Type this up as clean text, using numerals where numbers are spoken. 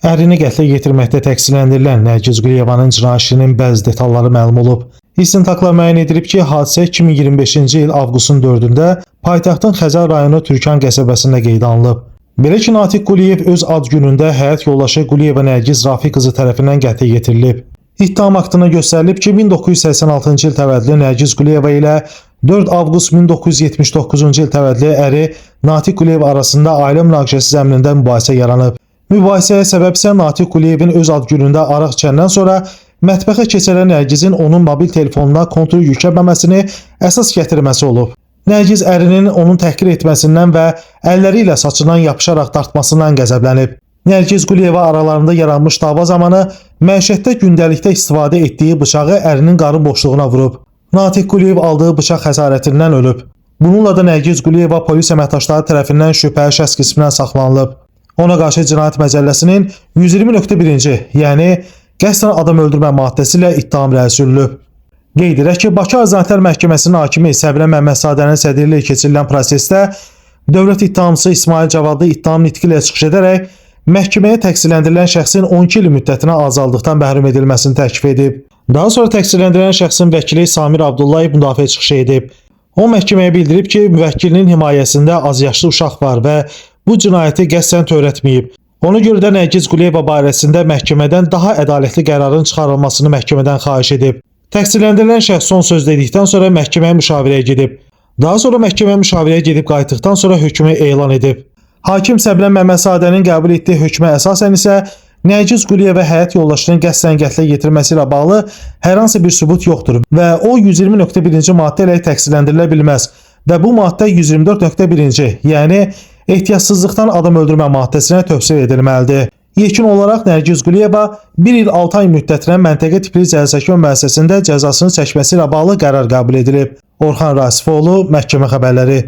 Ərini qətlə yetirməkdə təqsirləndirilən Nərgiz Quliyevanın cinayət işinin bəzi detalları məlum olub. İstintaqlar müəyyən edilib ki, hadisə 2025-ci il avqustun 4-də paytaxtın Xəzər rayonu Türkan qəsəbəsində qeydə alınıb. Belə ki, Natiq Quliyev öz ad günündə həyat yoldaşı Quliyeva Nərgiz Rafiq qızı tərəfindən qətlə yetirilib. İttiham aktında göstərilib ki, 1986-cı il təvəllüdlü Nərgiz Quliyeva ilə 4 avqust 1979-cu il təvəllüdlü əri Natiq Quliyev arasında ailə münaqişəsi zəminində mübahisə yaranıb. Mübahisəyə səbəb isə Natiq Quliyevin öz ad günündə araq içəndən sonra mətbəxə keçərən Nərgizin onun mobil telefonuna kontur yükləməməsini əsas gətirməsi olub. Nərgiz ərinin onun təhqir etməsindən və əlləri ilə saçından yapışaraq dartmasından qəzəblənib. Nərgiz Quliyeva aralarında yaranmış dava zamanı məişətdə gündəlikdə istifadə etdiyi bıçağı ərinin qarın boşluğuna vurub. Natiq Quliyev aldığı bıçaq xəsarətindən ölüb. Bununla da Nərgiz Quliyeva polis əməkdaşları tərəfindən şübhəli şəxs qismindən saxlanılıb. Ona qarşı Cinayət Məcəlləsinin 120.1-ci, yəni qəsdən adam öldürmə maddəsi ilə ittiham irəli sürülüb. Qeyd edək ki, Bakı Ağır Cinayətlər Məhkəməsinin hakimi Səbinə Məmmədzadənin sədrliyi ilə keçirilən prosesdə dövlət ittihamçısı İsmail Cavadlı ittiham nitqi ilə çıxış edərək məhkəməyə təqsirləndirilən şəxsin 12 il müddətinə azadlıqdan məhrum edilməsini təklif edib. Daha sonra təqsirləndirilən şəxsin vəkili Samir Abdullayev müdafiə çıxışı edib. O məhkəməyə bildirib ki, müvəkkilinin himayəsində azyaşlı uşaq var və bu cinayəti qəsdən törətməyib. Ona görə də Nərgiz Quliyeva barəsində məhkəmədən daha ədalətli qərarın çıxarılmasını məhkəmədən xahiş edib. Təqsirləndirilən şəxs son söz dedikdən sonra məhkəməyə müşavirəyə gedib. Daha sonra məhkəməyə müşavirəyə gedib qayıtdıqdan sonra hökmü elan edib. Hakim Səbinə Məmmədzadənin qəbul etdiyi hökmə əsasən isə Nərgiz Quliyeva həyat yoldaşının qəsdən qətlə yetirməsi ilə bağlı hər hansı bir sübut yoxdur və o 120.1-ci maddə ilə təqsirləndirilə bilməz və bu maddə 124.1-ci, yəni ehtiyatsızlıqdan adam öldürmə maddəsinə tövsiyə edilməlidir. Yekun olaraq Nərgiz Quliyeva 1 il 6 ay müddətinə məntəqə tipli cəzaçəkmə müəssisəsində cəzasını çəkməsi ilə bağlı qərar qəbul edilib. Orxan Rasifoğlu, Məhkəmə xəbərləri.